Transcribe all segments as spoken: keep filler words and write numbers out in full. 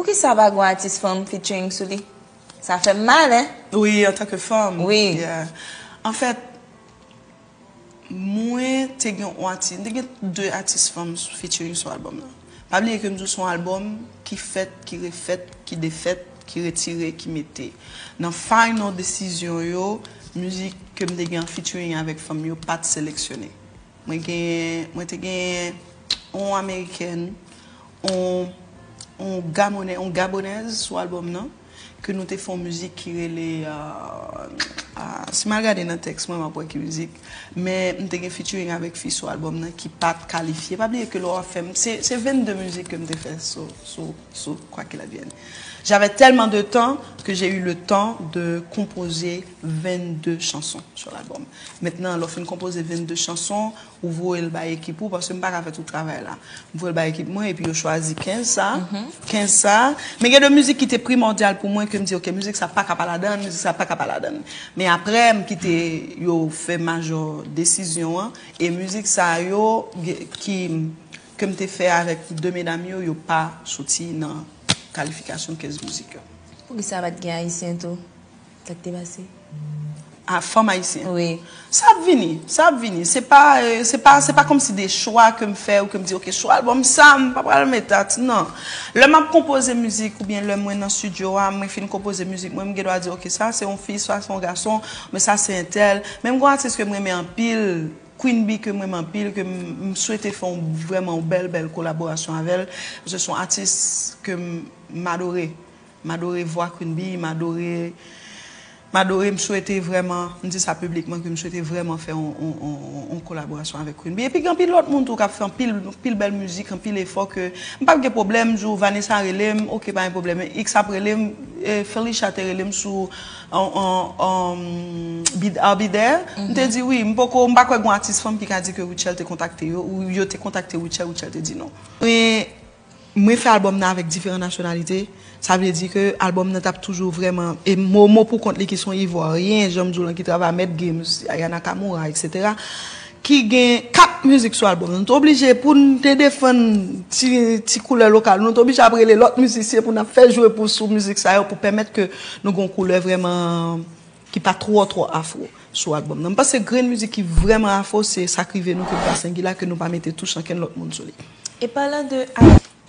Poukisa pa gen yon atis fanm featuring sou li? Sa fè m mal, hein? Wi, antanke fanm. Wi. Yeah. Anfèt, mwen te gen yon atis, mwen te gen de atis fanm featuring sou albòm nan. Pa bliye ke m di w se yon albòm ki fèt, ki refèt, ki defèt, ki retire, ki mete. Nan final desizyon yo, mizik ke m te gen an featuring avèk fanm yo pa t seleksyone. Mwen gen, mwen te gen yon amerikèn, yon, yon gabonè, yon gabonèz sou albòm nan, ke nou te fè yon mizik ki rele, euh, ah, si m al gade nan tèks mwen, m ap wè ki mizik, men m te gen featuring avèk fi sou albòm nan ki pa t kalifye. Pa bliye ke lè w ap fè m, se, se vennde mizik ke m te fè sou, sou, sou Quoi qu'il advienne. J'avais tellement de temps que j'ai eu le temps de composer vennde chanson sur l'album. Mentnan, lè w fin konpoze vennde chanson, ou voye l bay ekip ou, paske m pa ka fè tout travay la. M voye l bay ekip mwen, epi yo chwazi kenz sa, kenz sa. Men gen de mizik ki te primòdyal pou mwen, ke m di, ok, mizik sa pa ka pa ladan, mizik sa pa ka pa ladan. Men apre, m kite yo fè majò desizyon an, e mizik sa yo, ge- ki, ke m te fè avèk de medam yo, yo pa soti nan kalifikasyon kenz mizik yo. Poukisa pa t gen ayisyen tou? Sa k te pase? A fanm ayisyen. Wi. Sa ap vini, sa ap vini. Se pa, euh, se pa, se pa kòmsi de chwa ke m fè ou ke m di, ok, sou albòm sa, m pa pral met dat, non. Lè m ap konpoze mizik oubyen lè mwen nan estidyo a, mwen fin konpoze mizik, mwen m gen dwa di, ok, sa se yon fi, sa se yon gason, men sa se entèl. Men m gen yon atis ke m renmen anpil, Queen Bee ke m renmen anpil, ke m, m swete fè yon, vrèman yon bèl, bèl kolaborasyon avè l. Paske se yon atis ke m, m adore. M adore vwa Queen Bee, m adore, m adore, m swete vrèman, m di sa piblikman, ke m swete vrèman fè yon, yon, yon, yon kolaborasyon avèk Queen Bee. Epi gen anpil lòt moun tou k ap fè anpil, anpil bèl mizik, anpil efò ke m p ap gen pwoblèm, jou Vanessa rele m, ok, pa gen pwoblèm. X ap rele m, eh, Felicia te rele m sou on, on, on, I'll Be There. M te di wi, m poko, m pa kwè gen yon atis fanm ki ka di ke Rutshelle te kontakte yo, ou yo te kontakte Rutshelle, Rutshelle te di non. Men mwen fè albòm nan avèk diferan nasyonalite, sa vle di ke albòm nan t ap toujou vrèman, e Momo pou kont li ki se yon Ivwaryen, jan m di w lan ki travay Met Games, Aya Nakamura, et cetera, ki gen kat mizik sou albòm nan. Nou te oblije pou n te defann ti, ti koulè lokal, nou te oblije ap rele lòt mizisyen pou n ap fè jwe pou sou mizik sa yo pou pèmèt ke nou gen yon koulè vrèman ki pa twò twò afro sou albòm nan. M panse grenn mizik ki vrèman afro se Sa k rive nou ke m pa sengila, ke nou pa mete touch ankenn lòt moun sou li. E palan de,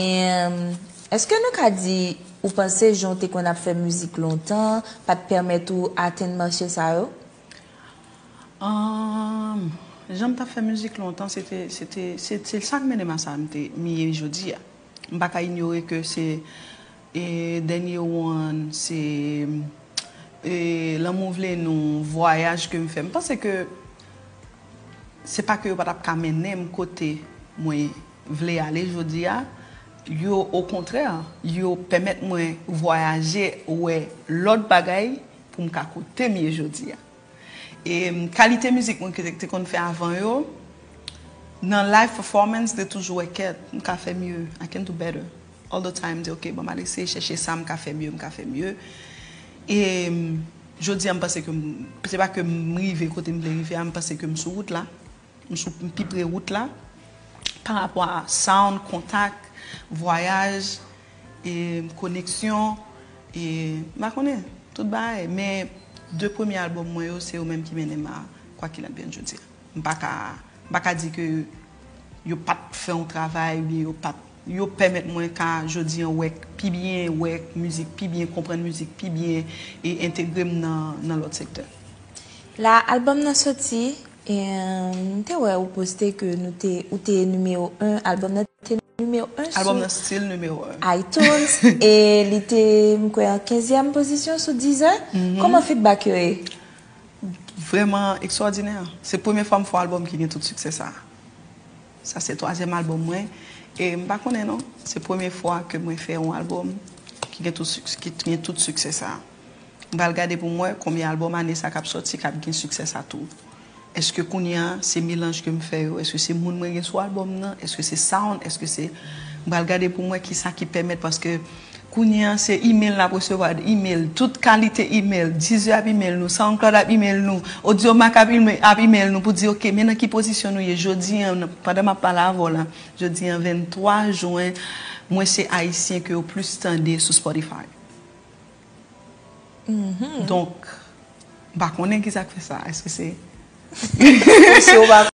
em, èske nou ka di ou panse jan w te konn ap fè mizik lontan pa t pèmèt ou atenn mache sa yo? Ahn, jan m t ap fè mizik lontan, se te, se te, se, se sa k mennen m a sa m te, m ye jodi a. M pa ka inyore ke se, e, Dènye One, se, e, Lanmou Vle Nou, vwayaj ke m fè. M panse ke se pa ke yo pa t ap ka mennen m kote mwen vle ale jodi a. Yo, okontrè, yo pèmèt mwen vwayaje, wè lòt bagay pou m ka kote m ye jodi a. E, m, kalite mizik mwen ke te, te konn fè avan yo, nan live performance, m te toujou wè kèt, m ka fè mye, I can do better. All the time, m di, ok, bon, m al eseye chèche sa, m ka fè mye, m ka fè mye. E, m, jodi a, m panse ke m, se pa ke m rive kote m vle rive a, m panse ke m sou wout la, m sou, m pi pre wout la, pa rapò a sound, kontak, vwayaj, e, koneksyon, e, m pa konnen, tout bagay. Men, de premye albòm mwen yo, se yo menm ki mennen m a Quoi qu'il advienne jodi a. M pa ka, m pa ka di ke yo pa t fè yon travay, oubyen yo pa t, yo pèmèt mwen ka, jodi an, wè pi byen, wè mizik pi byen, konprann mizik pi byen, e entegre m nan, nan lòt sektè. La, albòm nan soti, e, m te wè ou poste ke nou te, ou te nimewo en, albòm nan te nimewo en Albòm sou nan still nimewo en. iTunes, e li te, m kwè, an kenzyèm pozisyon sou Deezer. Kòman feedback yo ye? Vrèman ekstwòdinè. Se premye fwa m fè yon albòm ki gen tout siksè sa. Sa se twazyèm albòm mwen. E m pa konnen non. Se premye fwa ke mwen fè yon albòm ki gen tout, sik- ki gen tout siksè sa. M pral gade pou m wè konbyen albòm ane sa k ap sòti k ap gen siksè sa tou. Èske kounye a se melanj ke m fè yo? Èske se moun mwen gen sou albòm nan? Èske se sound? Èske se, m pral gade pou m wè kisa ki pèmèt, paske kounye a se email n ap resevwa, email, tout kalite email, Deezer ap email nou, SoundCloud ap email nou, Audiomack ap email, ap email nou pou di, ok, men nan ki pozisyon nou ye jodi an, pandan m ap pale avè w la, jodi an venntwa jen, Mwen se Ayisyen ke yo plis tande sou Spotify. Donk, m pa konnen ki sa k fè sa. Èske se Si w pa